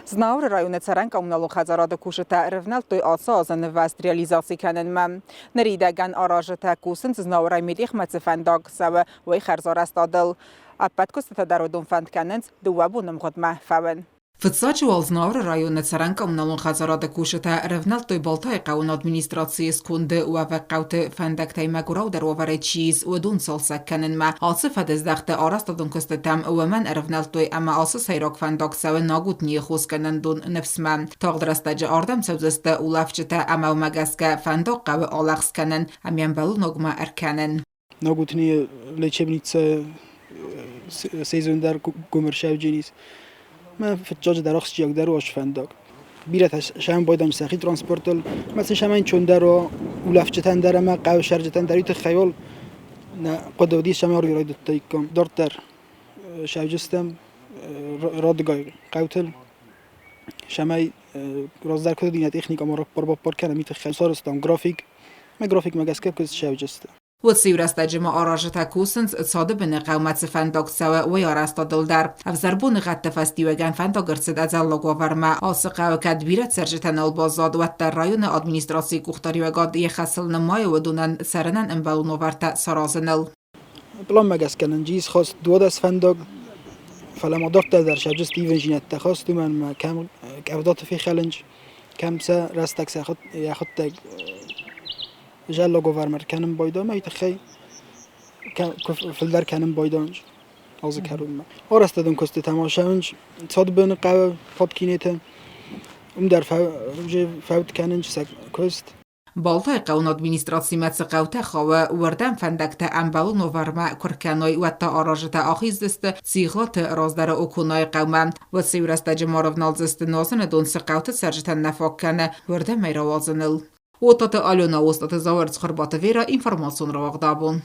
Знауыры районы цӕрӕн коммуналон хӕдзарады кусджытӕ ӕрӕвнӕлдтой ацы азы нывӕзт реализаци кӕнынмӕ. Ныридӕгӕн аразджытӕ кусынц Знауырӕй Медихмӕ цы фӕндаг цӕуы, уый хӕрзарӕзтадыл. Ӕппӕт куыстытӕ дӕр уыдон фӕнд кӕнынц дыууӕ боны мгъуыдмӕ фӕуын. Фыццаджы уал Знауыры районы цӕрӕн коммуналон хӕдзарады кусджытӕ ӕрӕвнӕлдтой Балтайы хъӕуы администрацийы сконды уӕвӕг хъӕуты фӕндӕгтӕй мӕгуыраудӕр уавӕры чи ис, уыдон цалцӕг кӕнынмӕ. Ацы фӕдыздӕхты арӕзтадон куыстытӕм уымӕн ӕрӕвнӕлдтой ӕмӕ ацы сӕйраг фӕндаг цӕуы Нагутнийы хосгӕнӕндон Ныфсмӕ. Тагъд рӕстӕджы ардӕм цӕудзысты улӕфджытӕ ӕмӕ уымӕ гӕсгӕ фӕндаг хъӕуы алӕгъз кӕнын ӕмӕ ӕмбӕлоногмӕ ӕркӕнын. Нагутнийы лечебница сезон дӕр гуымырсӕвджынис. Мӕ фыццаджыдӕр ахсджиагдӕр у фӕндаг. Бирӕтӕ сӕм байдӕм сӕхи транспортыл, мӕ сын сӕм ӕнцондӕр у улӕфджытӕн дӕр ӕмӕ хъӕуы цӕрджытӕн дӕр уый тыххӕй уал нӕ хъуыды уыдис ӕмӕ райдыдтаиккам. Дарддӕр сӕвджыстӕм радыгай хъӕутыл, цӕмӕй раздӕр куыд уыди нӕ техникӕ ма раппар-баппар кӕнӕм, уый тыххӕй сарӕзтам график. Мӕ графикмӕ гӕсгӕ куыд сӕвджысты. Уыцы иу рӕстӕджы ма аразджытӕ кусынц, цады быны хъӕумӕ цы фӕндаг цӕуы, уый арӕзтадыл дӕр. Ӕвзӕр боныгъӕдты фӕстиуӕгӕн фӕндаг ӕрцыд ӕдзӕллаг уавӕрмӕ. Ацы хъӕуы кӕд бирӕ цӕрджытӕ нал баззад, уӕддӕр районы администрацийы къухдариуӕгад йӕ хӕсыл нымайы уыдонӕн цӕрынӕн ӕмбӕлон уавӕртӕ саразыныл. Пъланмӕ гӕсгӕ нын ис хаст 12 фӕндаг, фӕлӕ ма дарддӕр дӕр сӕ ивындзинӕдтӕ хаст, уымӕн ӕмӕ кӕм къӕвдаты фехӕлынц, кӕм сӕ рӕстӕг йӕхӕдӕг зӕллаговӕрмӕ кӕнын байдайӕм, уый тыххӕй фылдӕр кӕнын байдайынц азы кӕронмӕ. Арӕзтадон куыстытӕ ма цӕуынц Цадбыны хъӕуы Фаткинеты, уым дӕр фӕуд кӕнынц сӕ куыст. Балтайы хъӕуы администрацимӕ цы хъӕутӕ хауы, уырдӕм фӕндӕгтӕ ӕмбӕлон уавӕрмӕ куы ркӕной, уӕд та аразджытӕ ахиздзысты Цигъаты раздӕры Оконайы хъӕумӕ. Уыцы иу рӕстӕджы ма рӕвналдзысты нуазыны дон цы хъӕуты цӕрджытӕн нӕ фаг кӕны, уырдӕм ӕй рауадзыныл. Уотаты Алена, Остъаты Зауыр, Цхуырбаты Вера, информацион рауагъд абон.